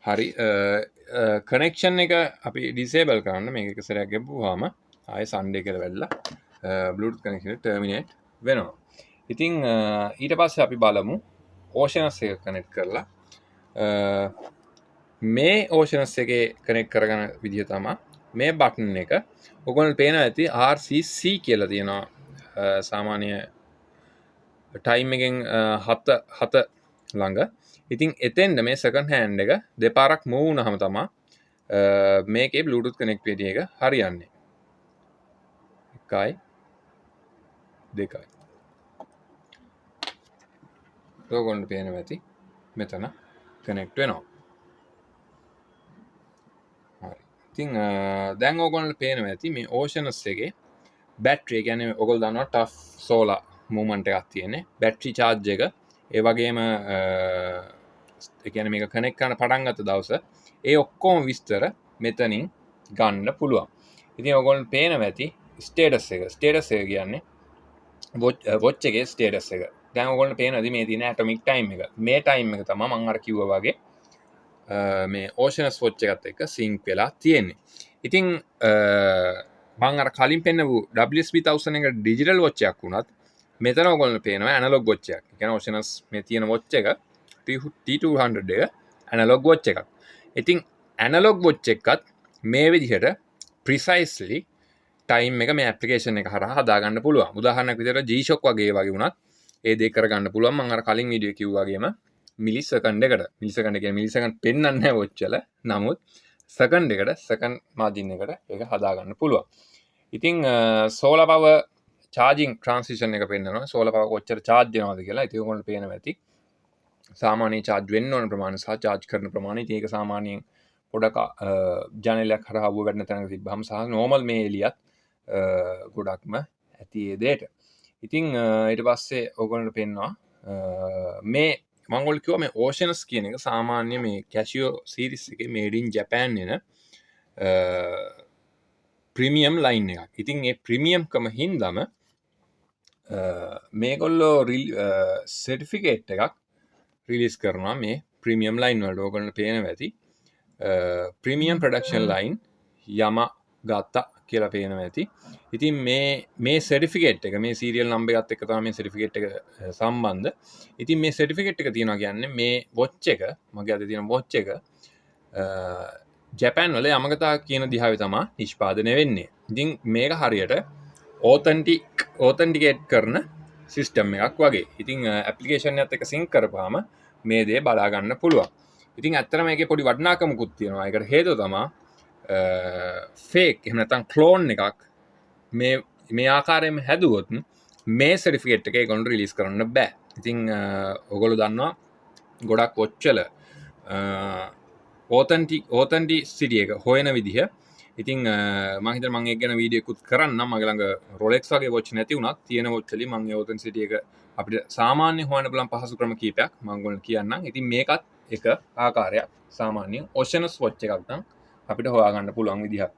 හරි, කනෙක්ෂන් එක අපි ඩිසේබල් කරන්න මේක එක සැරයක් ගැහුවාම ආයේ සන්ඩේ කියලා වැදලා Bluetooth connection එක ටර්මිනේට් වෙනවා. ඉතින් ඊට පස්සේ අපි බලමු ඕෂනස් එක කනෙක්ට් කරලා. මේ ඕෂනස් එකේ කනෙක්ට් කරගන්න විදිය තමයි මේ බටන් එක. ඔයගොල්ලන්ට පේනවා ඇති RCC කියලා තියෙනවා. සාමාන්‍ය ටයිම් එකෙන් 7 7 ළඟ. ඉතින් එතෙන්ද මේ සෙකන්ඩ් හෑන්ඩ් එක දෙපාරක් මූව් වුණාම තමා මේකේ Bluetooth connectivity එක හරියන්නේ. 1යි 2යි. ඔයගොල්ලන්ට පේනවා ඇති මෙතන කනෙක්ට් වෙනවා. හරි. ඉතින් දැන් ඔයගොල්ලන්ට පේනවා ඇති මේ ඕෂනස් එකේ බැටරි, ඒ කියන්නේ ඔයගොල්ලෝ දන්නවා ටෆ් සෝලාර් මූව්මන්ට් එකක් තියෙන්නේ. බැටරි චාර්ජ් එක, ඒ වගේම ඒ කියන්නේ මේක කනෙක්ට් කරන්න පටන් ගත්ත දවස ඒ ඔක්කොම විස්තර මෙතනින් ගන්න පුළුවන්. ඉතින් ඔයගොල්ලන්ට පේනවා ඇති ස්ටේටස් එක. ස්ටේටස් එක කියන්නේ වොච් එකේ ස්ටේටස් එක. දැන් ඔයගොල්ලන්ට පේනවා ඇති මේ තියෙන ඇටොමික් ටයිම් එක. මේ ටයිම් එක තමයි මම අර කිව්වා වගේ මේ ඕෂනස් වොච් එකත් එක්ක සින්ක් වෙලා තියෙන්නේ. ඉතින් මං අර කලින් පෙන්නපු WSB 1000 එක ඩිජිටල් වොච් එකක් වුණත් මෙතන ඔයගොල්ලන්ට පේනවා ඇනලොග් වොච් එකක්. ඒ කියන්නේ ඕෂනස් මේ තියෙන වොච් එක T200 එක ඇනලොග් වොච් එකක්. ඉතින් ඇනලොග් වොච් එකත් මේ විදිහට ප්‍රිසයිස්ලි ටයිම් එක මේ ඇප්ලිකේෂන් එක හරහා හදාගන්න පුළුවන්. උදාහරණයක් විදිහට G-Shock වගේ වගේ වුණත් ඒ දේ කරගන්න පුළුවන්. මං අර කලින් වීඩියෝ කිව්වා වගේම මිලිසෙකන්ඩ් එකට, මිලිසෙකන්ඩ් කියන්නේ මිලිසෙකන්ඩ් පෙන්වන්නේ නැහැ වොච් වල. නමුත් සෙකන්ඩ් එකට, සෙකන්ඩ් මාජින් එකට ඒක හදාගන්න පුළුවන්. ඉතින් සෝලාර් පවර් චාර්ජින් ට්‍රාන්සිෂන් එක පෙන්වනවා. සෝලාර් පවර් කොච්චර චාර්ජ් වෙනවද කියලා. ඉතින් ඔයගොල්ලන්ට පේනවා ඇති. සාමාන්‍ය චාර්ජ් වෙන්න ඕන ප්‍රමාණය සහ චාර්ජ් කරන ප්‍රමාණය. ඉතින් ඒක සාමාන්‍යයෙන් පොඩක් ජනේලයක් හරහා අවුව වැටෙන තැනක තිබ්බහම සහ නෝමල් මේ එළියත් ගොඩක්ම ඇති ඒ දෙයට. ඉතින් ඊට පස්සේ ඔයගොල්ලන්ට පෙන්නවා මේ මං ඔයාලට කිව්වා මේ ඕෂනස් කියන එක සාමාන්‍ය මේ කැසියෝ සීරීස් එකේ මේඩ් ඉන් ජපෑන් එන ප්‍රීමියම් ලයින් එකක්. ඉතින් ඒ ප්‍රීමියම්කම හින්දාම මේගොල්ලෝ සර්ටිෆිකේට් එකක් රිලීස් කරනවා මේ ප්‍රීමියම් ලයින් වලට. ඔයගොල්ලන්ට පේනවා ඇති ප්‍රීමියම් ප්‍රොඩක්ෂන් ලයින් යමගතා කියලා පේනවා ඇති. ඉතින් මේ සර්ටිෆිකේට් එක මේ සීරියල් නම්බර් එකත් එක්ක තමයි මේ සර්ටිෆිකේට් එක සම්බන්ධ. ඉතින් මේ සර්ටිෆිකේට් එක තියෙනවා කියන්නේ මේ වොච් එක, මගේ අතේ තියෙන වොච් එක ජපෑන් වල යමගතා කියන දිහාවේ තමයි නිෂ්පාදනය වෙන්නේ. ඉතින් මේක හරියට ඕතන්ටිකේට් කරන සිස්ටම් එකක් වගේ. ඉතින් ඇප්ලිකේෂන් එකත් එක්ක සින්ක් කරපුවාම මේ දේ බලා ගන්න පුළුවන්. ඉතින් ඇත්තටම මේකේ පොඩි වටිනාකමකුත් තියෙනවා. ඒකට හේතුව තමා ෆේක් එහෙම නැත්නම් ක්ලෝන් එකක් මේ ආකාරයෙන්ම හැදුවොත් මේ සර්ටිෆිකේට් එක ඒගොල්ලන්ට රිලීස් කරන්න බෑ. ඉතින් ඔයගොල්ලෝ දන්නවා ගොඩක් වොච් වල ඕතන්ටිසිටි එක හොයන විදිහ. ඉතින් මං හිතන්නේ මං ඒක ගැන වීඩියෝ එකකුත් කරන්නම්. මගේ ළඟ රොලෙක්ස් වගේ වොච් නැති වුණත් තියෙන වොච් වලින් මං ඒ ඕතන්ටිසිටි එක අපිට සාමාන්‍ය හොයන්න පුළුවන් පහසු ක්‍රම කීපයක් මං ඔයගොල්ලන්ට කියන්නම්. ඉතින් මේකත් එක ආකාරයක් සාමාන්‍ය ඕෂනස් වොච් එකක් නම් අපිට හොයාගන්න පුළුවන් විදිහක්.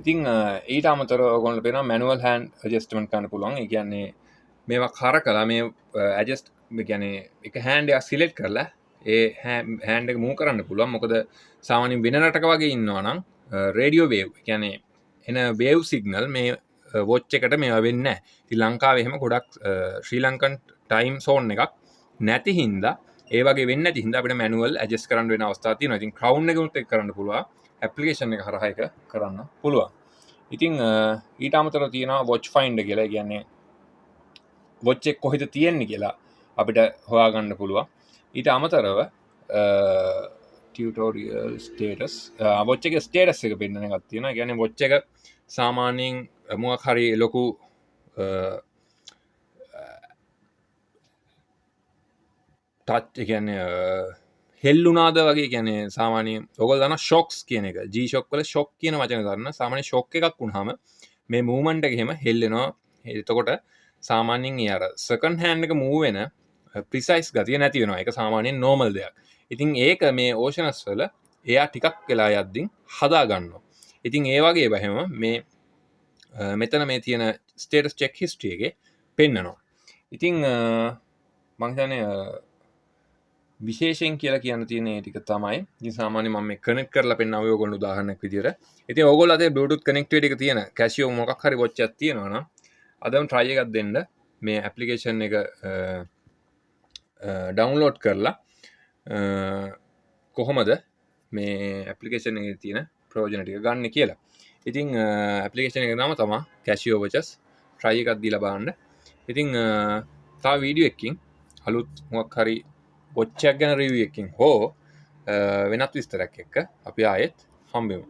ඉතින් ඊට අමතරව ඔයගොල්ලන්ට පේනවා මැනුවල් හෑන්ඩ් ඇඩ්ජස්ට්මන්ට් කරන්න පුළුවන්. ඒ කියන්නේ මේවා කරකලා මේ ඇඩ්ජස්ට්, ඒ කියන්නේ එක හෑන්ඩ් එකක් සිලෙක්ට් කරලා ඒ හෑන්ඩ් එක මූව් කරන්න පුළුවන්. මොකද සාමාන්‍යයෙන් වෙන රටක වගේ ඉන්නවා නම් රේඩියෝ වේව්, ඒ කියන්නේ එන වේව් සිග්නල් මේ වොච් එකට මේවා වෙන්නේ නැහැ. ඉතින් ලංකාවේ එහෙම ගොඩක් ශ්‍රී ලංකන් ටයිම් සෝන් එකක් නැති හින්දා, ඒ වගේ වෙන්නේ නැති හින්දා අපිට මැනුවල් ඇඩ්ජස්ට් කරන්න වෙන අවස්ථා තියෙනවා. ඉතින් ක්‍රවුන් එකෙනුත් ඒක කරන්න පුළුවන්. ඇප්ලිකේෂන් එක හරහා ඒක කරන්න පුළුවන්. ඉතින් ඊට අමතරව තියෙනවා වොච් ෆයින්ඩර් කියලා. ඒ කියන්නේ වොච් එක කොහෙද තියෙන්නේ කියලා අපිට හොයාගන්න පුළුවන්. ඊට අමතරව ටියුටෝරියල් ස්ටේටස්, වොච් එකේ ස්ටේටස් එක පෙන්නන එකක් තියෙනවා. ඒ කියන්නේ වොච් එක සාමාන්‍යයෙන් මොකක් හරි ලොකු ටච්, ඒ කියන්නේ හෙල්ලුණාද වගේ, කියන්නේ සාමාන්‍යයෙන් ඔයගොල්ලෝ දන්නවා ෂොක්ස් කියන එක. G shock වල ෂොක් කියන වචන දන්න. සාමාන්‍ය ෂොක් එකක් වුණාම මේ මූව්මන්ට් එක එහෙම හෙල්ලෙනවා. එතකොට සාමාන්‍යයෙන් ඒ අර සෙකන්ඩ් හෑන්ඩ් එක මූව් වෙන ප්‍රිසයිස් ගතිය නැති වෙනවා. ඒක සාමාන්‍යයෙන් නෝමල් දෙයක්. ඉතින් ඒක මේ ඕෂනස් වල එයා ටිකක් වෙලා යද්දින් හදා ගන්නවා. ඉතින් ඒ වගේ ඒවා හැම මේ මෙතන මේ තියෙන ස්ටේටස් චෙක් හිස්ටරි එකේ පෙන්නනවා. ඉතින් මං හිතන්නේ විශේෂයෙන් කියලා කියන්න තියෙන ඒ ටික තමයි. ඉතින් සාමාන්‍යයෙන් මම මේ කනෙක්ට් කරලා පෙන්නනවා ඔයගොල්ලෝ උදාහරණයක් විදියට. ඉතින් ඔයගොල්ලෝ අතේ Bluetooth connectivity එක තියෙන Casio මොකක් හරි watch එකක් තියෙනවා නම් අදම try එකක් දෙන්න මේ ඇප්ලිකේෂන් එක ඩවුන්ලෝඩ් කරලා කොහොමද මේ ඇප්ලිකේෂන් එකේ තියෙන ප්‍රයෝජන ටික ගන්න කියලා. ඉතින් ඇප්ලිකේෂන් එක නම තමයි Casio Watches. Try එකක් දීලා බලන්න. ඉතින් තව වීඩියෝ එකකින් අලුත් මොකක් හරි වොච් එකක් ගැන රිවිව් එකකින් හෝ වෙනත් විස්තරයක් එක්ක අපි ආයෙත් හම්බෙමු.